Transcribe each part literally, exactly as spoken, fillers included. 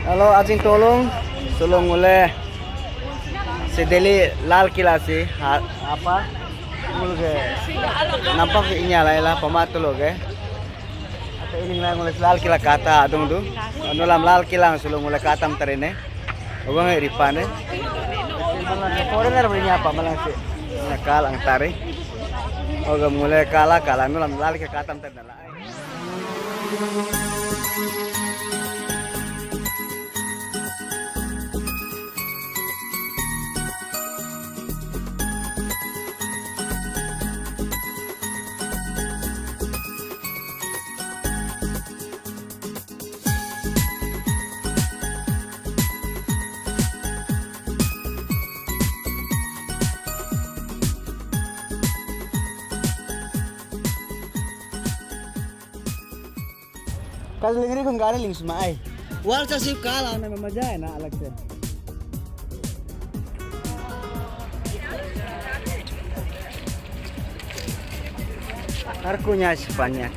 Hello, ajing tolong, tolong ngule si Delhi Lal Killa si, ha, apa? Ngulge nampak si inya lai la pama tolo ge. Ata iling lai ngule Lal Killa kata adung du. Nulam Lal Killa tolong ngule katam tarine. Oga ngai ripa ne. Foreigner beri apa malang si. Kal ang tari. Oga ngule kala kala nulam Lal Killa katam tarine la. Kas lingri khun gari ling sma ai. Wal sa sip kala na maja hai na alag se. Har kunya sipanya.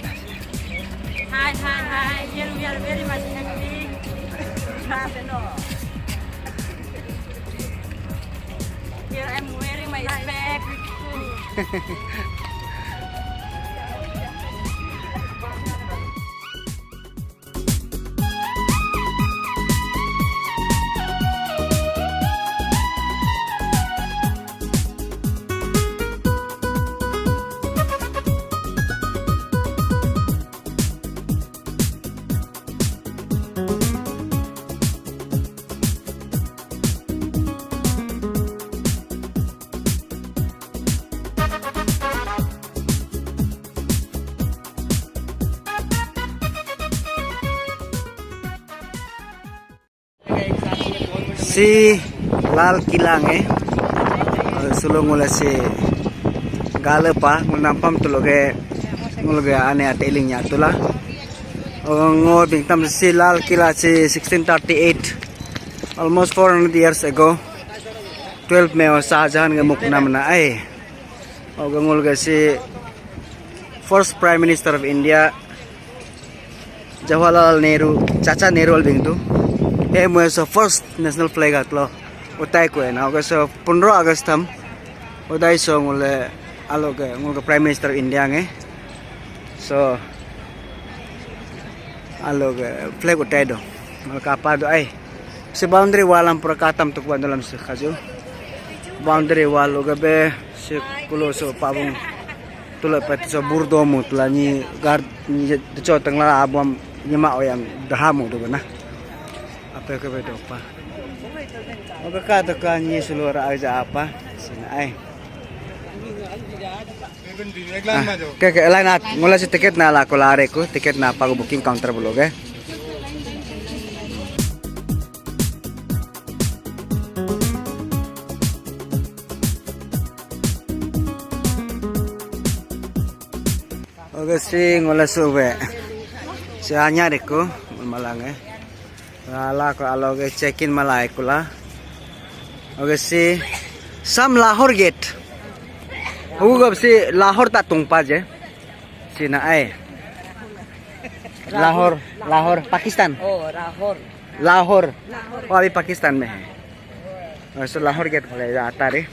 Hi, hi, hi. Here we are very much happy. Here I'm wearing my spec. Si Lal Killa nge, eh, sulu ngule si gale pa, ngul nampam tuloge, ngulge ane ate iling nya tula. Oh, ngo bingtam si Lal Killa si sixteen thirty-eight, almost four hundred years ago, twelve May o Shah Jahan nge mukna mana ai. Oga ngulge si first Prime Minister of India, Jawaharlal Nehru, Chacha Nehru al bingtu. He mue so first national flag atlo utai ko na. Oga so pundro August tham utai so ngule alo ke ngulge Prime Minister of India nge. So alo ke flag utai do. Ngul kapa do ai. Si boundary wall am pura katam tuk bandu lam si khaju. Boundary wall uga be si kulo so pabung tula pet so burdo mu tula ni gar ni cho tengla abuam nyema oyam daha mu do na. Apa ke be do pa. Oga ka to ka ni sulora aja apa. Sina ai. Ah, ke, ke, line at, ngula si ticket na la ko la re ko, ticket na pa ko booking counter bolo ge. Oke si ngula su be. Si hanya re ko, malang eh. Lala ko alo ke check in malai kula. Oke si sam Lahore gate. Hugu gap si Lahore ta tungpa je. Si na ai. Lahore, Lahore, Pakistan. Oh, Lahore. Lahore. Lahore. Oh, abhi Pakistan mein hai. Oh, so Lahore gate khule jata re.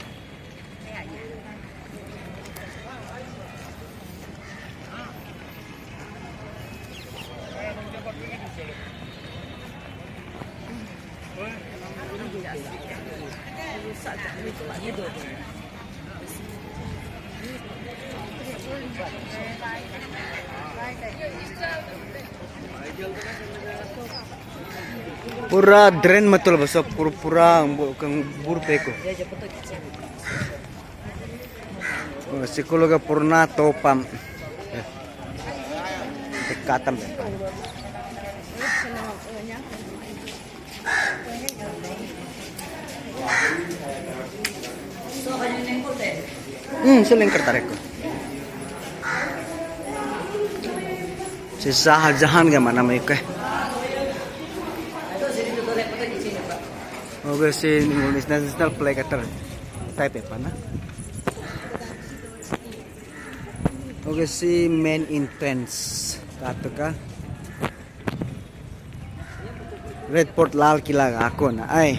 Pura drain matul besok pura pura kang bur peko. Oh, sikul ke purna topam. Eh, dekatam. Hmm, selingkar tarik ko. Si Shah Jahan ke mana mai ke? Oke si English national flag atar type apa na? Oke si main entrance katuka. Red Fort, Lal Kila ga ako na ai.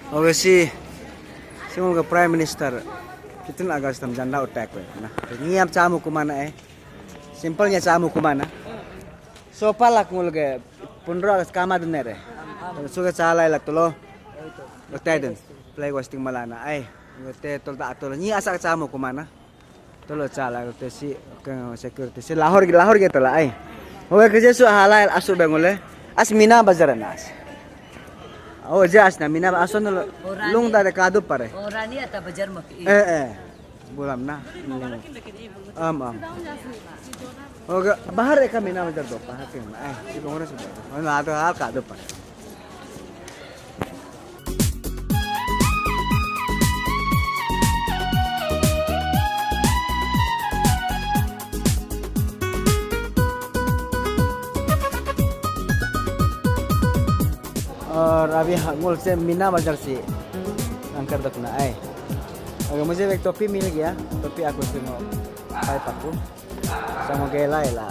Oke si, si ngul ke Prime Minister fifteen August tam janda utak we na. Ni am chamu kumana ai. Simple nya chamu kumana. So palak ngul ke pundro August kama dunere. Suka chalai lak tulo. Utai dun. Flag hoisting malana ai. Te tol ta tol ni asa chamu kumana. Tolo chala te si ke security si Lahore, Lahore ge tala ai. Hoga ke jesu halai asu bengule. As Mina Bazar na as. Oh, jas na Mina aso no lung da de kadu pare. Orani ata bazar mak. Eh, eh. Bulam na. Am, am. Hoga bahar eka Mina Bazar do pa hatin na ai. Si bengule si. Mana ada hal kadu pare. Rabi ngul se Mina Bazar si angkar dok na ai. Oke, mujhe ek topi mil gaya, topi aku simo pai paku. Sama gela ela.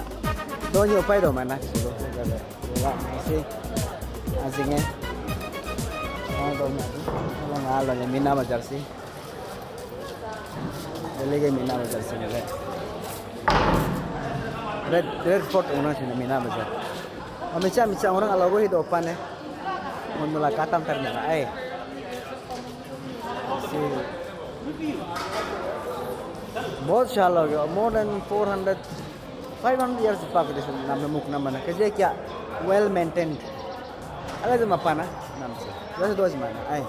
Donyo pai do mana sulu. Gela si azing eh. Oh, do mana. Kalau ngalo ni Mina Bazar si. Delhi ke Mina Bazar si le. Red, Red Fort una si Mina Bazar. Amicha micha orang alo rohi do pane. Mun mula katam ternyata ai. Si. बहुत साल हो गया, more than four hundred, five hundred years pak di sini nama muk nama na kerja kya well maintained. Ala jama pana nam se. Jasa dua jama na ai.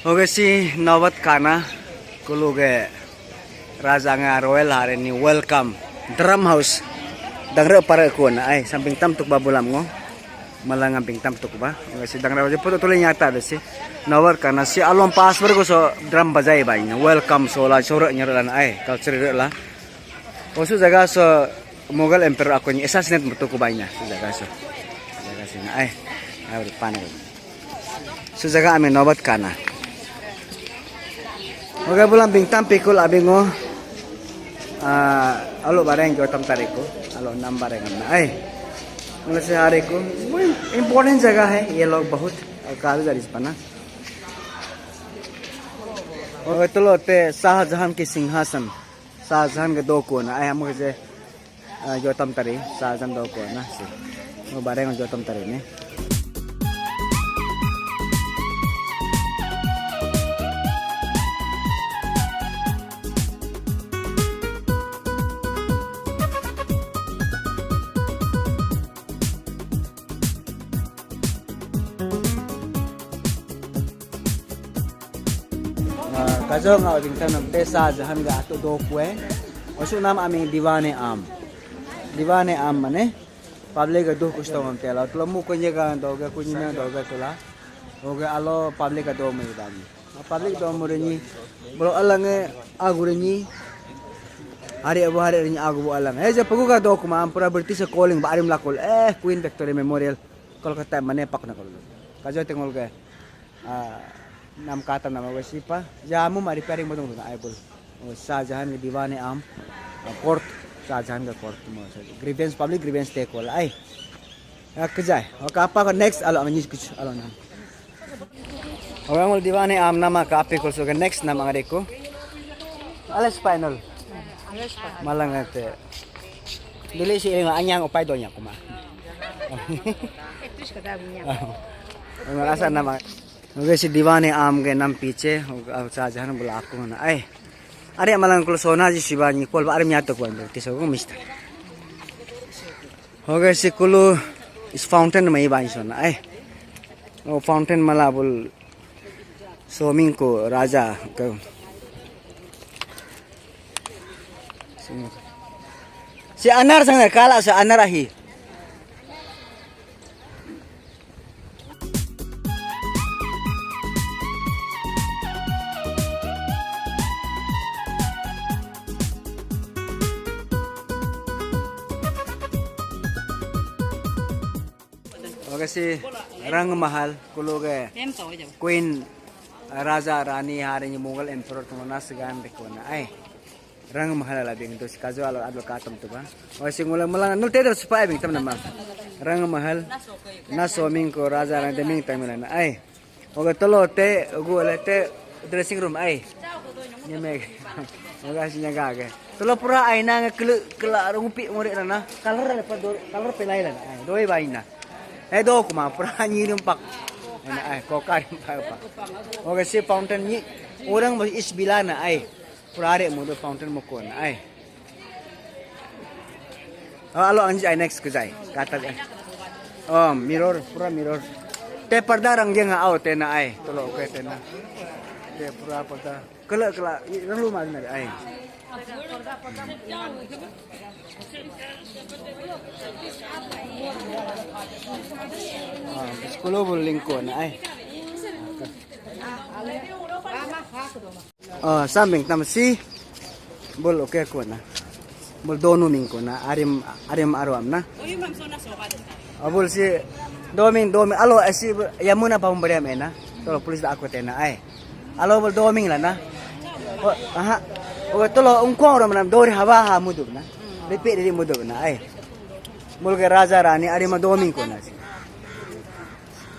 Oke si Nobat Khana kuluge Raja nga Royal Harani welcome Drum House. Dangre pare ko na ai samping tam tuk babulam ngo. Malang amping tam tuk ba. Oke si Dangre House foto tole nyata de si. Nobat Khana si alom pas bergo so drum bajai ba ina. Welcome so la sore nyere lan ai culture la. Osu jaga so Mughal Emperor aku ni assassinate mutu ku ba ina. Su jaga so. Jaga si na ai. Ai pan. Su jaga ami Nobat Khana. Oke bulam bingtam pikul abingo. Ah, alo bareng jotam tariku. Alo nam bareng na ai. Mula se hariku. Important jaga hai ye log bahut. Kalu dari sepana. Oke tulo te Shah Jahan ki singhasan. Shah Jahan ke doku na ai amu je. Ah, jotam tari, Shah Jahan doku na si. Mo bareng jotam tari ne. Ah, kajo nga oding tanam te Shah Jahan ga atu doku eh. Osu nam ami Diwane Am. Diwane Am mane public ga duh kusto ngam tela. Tulamu kunye ga doga kunyina doga tula. Oga alo public ga do mai bani. Public do mu renyi. Bro alang eh agu renyi. Hari abu hari renyi agu bu alang. Eh je pagu ga do kuma ampura British calling ba arim lakul. Eh Queen Victoria Memorial. Kolkata mane pak na kol. Kajo tengol ga. Ah, nam kata nama wesipa. Jamu ma repairing bodong na ai bol. Oh, Shah Jahan ke Diwane Am. Ah, court. Shah Jahan ke court mo. Grievance, public grievance te kol ai. Ya kejai. Oke apa ke next alo ami nyis kuch alo nam. Orang ul Diwane Am nama ka api kol so ke next nama ngare ko. Ales final. Malang ate. Dili si iring anyang upai donya kuma. Itu sekadar punya. Rasa nama. Oke si Diwane Am ke nam piche, Shah Jahan bula aku na ai. Are malang kul sona ji siba ni kol ba are myato kwan tiso ko mister. Oke si kulu is fountain mai ba sona ai. Oh fountain mala bul swimming ko raja ke. Si Si anar sang kala sa anar ahi. Oke, si Rang Mahal, kulu ke Queen, Raja Rani hari ini Mughal Emperor tunggu nas gan dekona. Ai. Rang Mahal ala bing tu si kajo alo adlo katam tu ba. Oh, si ngula malang nul te supa bing tam nama. Rang Mahal. Na soming ko Raja Rani de ming tam na. Ai. Oke, tolo te, gu le te dressing room ai. Nyeme. Oke, si nyaga ke. Tolo pura aina nge kele kela ngupi ngore na. Color le pa do, color pelai la. Ai, doi ba ina. Eh, do kuma pura nyi rim pak. Ai, koka rim pak. Oke, si fountain nyi. Orang bos is bilana ai. Pura are mo do fountain mo kona ai. Oh, alo anji ai next ke jai. Kata jai. Oh, mirror, pura mirror. Te parda rang jeng au te na ai. Tolo oke te na. Te pura parda. Kela kela rang lu ma na ai. Ah, sekolah bol lingko na ai. Oh, sambing tam si. Bol oke ko na. Bol donu ming ko na. Arim, arim aruam na. Oh, bol si doming, doming. Alo, eh, si Yamuna pahum beriam ena. Tolo police da aku tena ai. Alo bol doming la na. Oh, aha. Oh, tolo ungkong ro manam dori hawa ha mudu na. Repeat diri mudu na ai. Bol ke Raja Rani arima doming ko na si.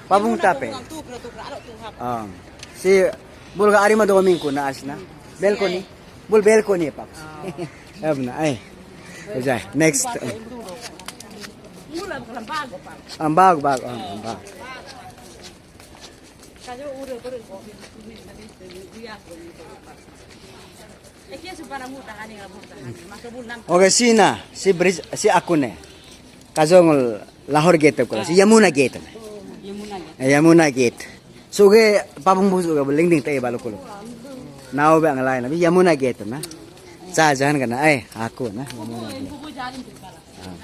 Pabung tape. Ah. Si bul ga arima doming ko na asna. Balcony. Bul balcony pak. Abna ai. Ujai. Next. Ambag bag, ah, ambag. Oke, sina, si bridge, si akune. Kajong Lahore gate ko, si Yamuna gate. Eh, Yamuna gate. Suge papung busu ga lingding tai balu kulo. Nau ba ngalai na Yamuna gate na. Sa jahan kana ai aku na. Yamuna gate. Ah.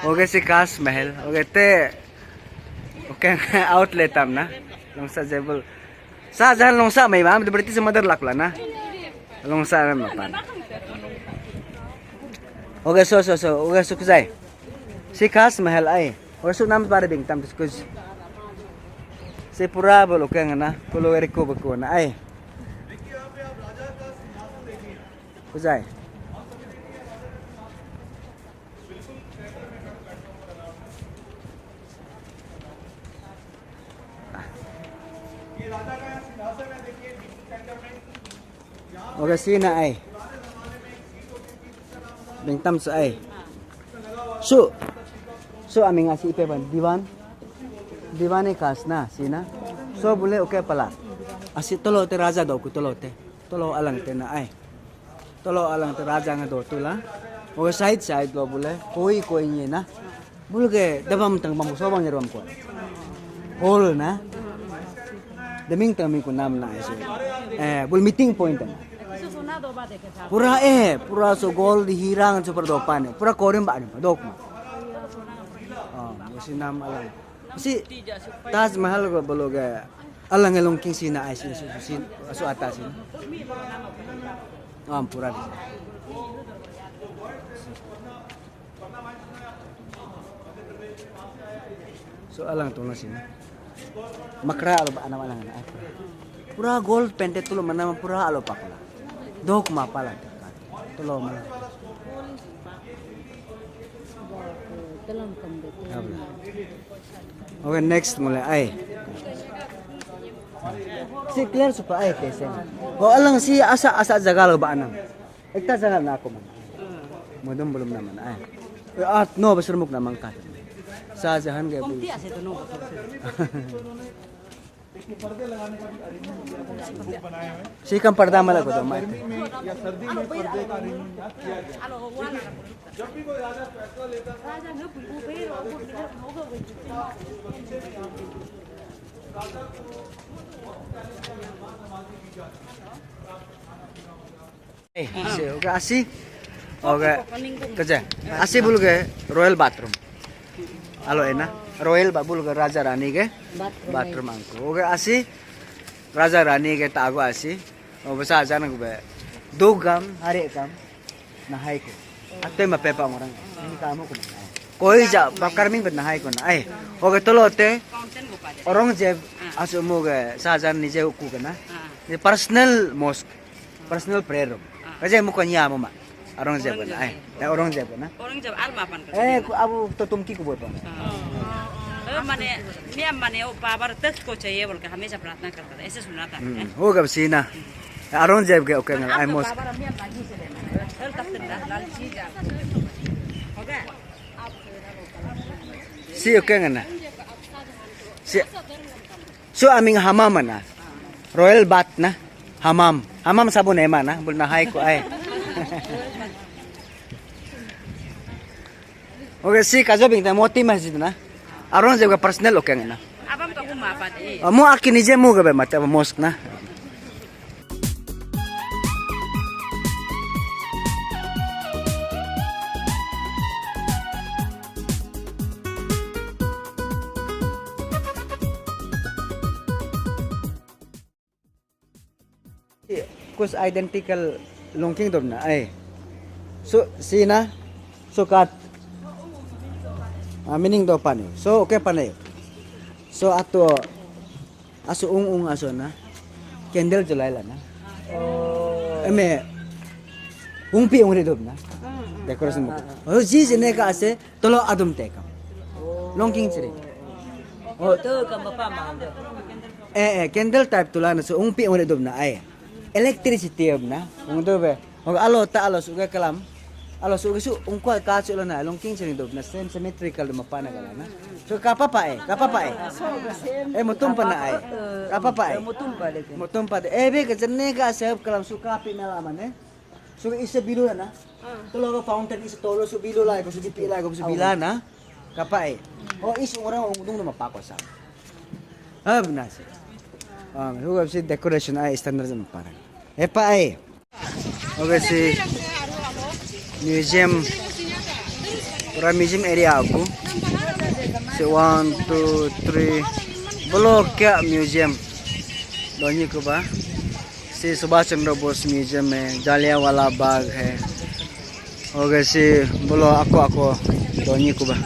Oke, si Kas Mahal. Oke, te. Oke, outlet tam na. Longsa jebel. Sa jahan longsa mai ba, berarti semadar lak la na. Longsa na mapan. Oke, so, so, so. Oke, sukjai. Si Kas Mahal ai. Oke, su nam pare bing tam diskus. Si pura bol oke ngana. Kulo eriko beko na ai. Ujai. Oke, sina ai. Bingtam sa ai. Su. Su aming asi ipe ban. Diwan. Diwan e kas na, sina. So bule oke pala. Asi tolo te raja do ku tolo te. Tolo alang te na ai. Tolo alang te raja nga do tula. Oke side side lo bule. Koi koi nye na. Bulge dabam tang bam so bang yerbam ko. Hall na. Deming tang mi ku nam na isu. Eh, bul meeting point na. Pura eh, pura so gold hirang so perdopan. Pura korim ba ni dok ma. Oh, musi nam alang. Si Taj Mahal go bologe alang elong king sina ai si su si asu ata sina. Am pura bisa. So alang tong na sini. Makra alo ba anam alang na. Pura gold painted tulo mana pura alo pakla. Dok ma pala. Tulo mana. Oke, next mulai ai. Si clear supa ai kese. Ko alang si asa asa jaga lo ba anam. Ekta jaga na aku man. Mudum belum naman ai. At no besar muk naman kat. Sa jahan gaya. Sikam parda mala ko to mai. Eh, si, oke, asi. Oke, kerja. Asi bulu ke royal bathroom. Alo ena, royal ba bulu ke Raja Rani ke bathroom angku. Oke, asi. Raja Rani ke tago asi. Oh, basa aja na kube. Dugam, hari kam. Nahai ku. Atoi ma pepa orang. Ini kamu ku. Koi ja bakar ming bet nahai ku na. Ai. Oke, tolo te. Aurangzeb asu mu ke Shah Jahan nije ku kena. Ni personal mosque. Personal prayer room. Kaje mu ko nya mu ma. Aurangzeb kena. Ai. Aurangzeb kena. Aurangzeb alma pan. Eh, ku abu to tumki ku boi pan. Eh, mane, mia mane o power tak ko chahiye bol ke hamesha prarthana karta tha. Aise suna tha. Hmm. Ho gab sina. Aurangzeb ke oke ngal ai mosque. Si oke ngana. Si. So aming hammam na. Royal bath na. Hammam. Hammam sabun ema na. Bul nahai ku ai. Oke, si kajo bing ta Moti Masjid na. Aurangzeb ka personal oke ngana. Abang ka huma apa di? Mu aki nije mu ke be mate mosque na. Kus identical longking dom na ai. So sina so kat. Ah, meaning do pani. So oke pani. So ato asu ung ung asu na. Candle julai la na. Eme ungpi ungri dom na. Decoration mo. Oh, ji sine ka ase. Tolo adum tekam. Longking chiri. Oh, to kam apa mang do. Eh, eh, candle type tula na so ungpi ungre dum na ai. Electricity am na. Ung do be. Ho alo ta alo su ke kalam. Alo su ke su ungko ka su lo na longking chiri dum na same symmetrical dum apa na kala na. So ka papa eh, ka papa eh. Eh, mutum pa na ai. Ka papa eh. Mutum pa de. Mutum pa de. Eh, be ke jenne ka se kalam su ka pi mela mane. Su ise bilu na. Tolo ka fountain ise tolo su bilu lai ko su dipi lai ko su bila na. Kapai. Oh, is orang ungdung nama pako sa. Ah, benar sih. Ah, huwa si decoration ai standard sama parang. Epa ai. Oke si museum. Pura museum area aku. Si one, two, three. Belok ya museum. Donyi ku ba. Si Subhash Chandra Bose Museum hai, Jallianwala Bagh hai. Oke si bolo ako ako donyi ku ba.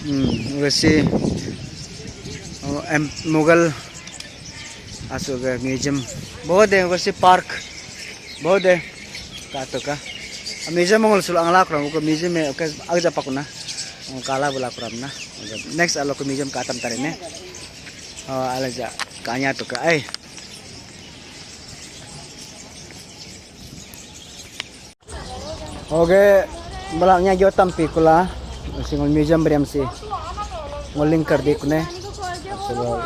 Hmm, oke si oh, em, Mughal asu ke museum. Bahut hai, oke si park. Bahut hai. Kato ka. Museum mongol sul angla kuram, oke museum hai, oke agja pakuna. Kala bula kuram na. Oke, next alo ke museum katam tari ne. Oh, ala ja kanya tu ka. Ai. Oke, belaknya jotam pikula, single museum beriam si, ngoling kerdi kune, so,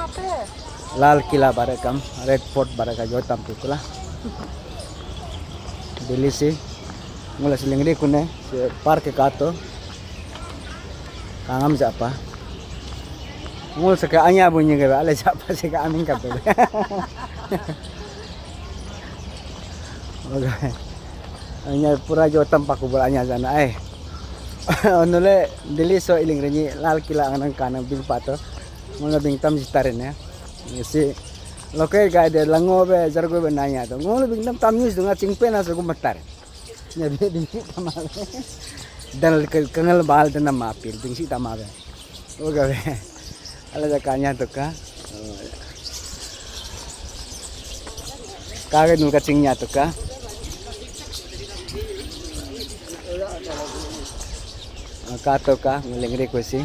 Lal Kila barakam, Red Fort baraka jotam pikula, Delhi si, ngula siling di kune, si park kato, kangam japa, ngul seke anya bunyi ke, ale japa seke aming kape. Oke. Anya pura jo tampak kubur anya sana ai. Onole Delhi so iling renyi Lal Kila anang kanang bing pato. Ngono bing tam jitarin ya. Si loke ga de lango be jargo be nanya to. Ngono bing tam tam news dunga chingpe na so gumatar. Nya be bing si tama. Dan kengal bal dan nama apil bing si tama be. Oke be. Ala ja kanya tuka. Kage nul kacingnya tuka. Ka tuka ngeling request si.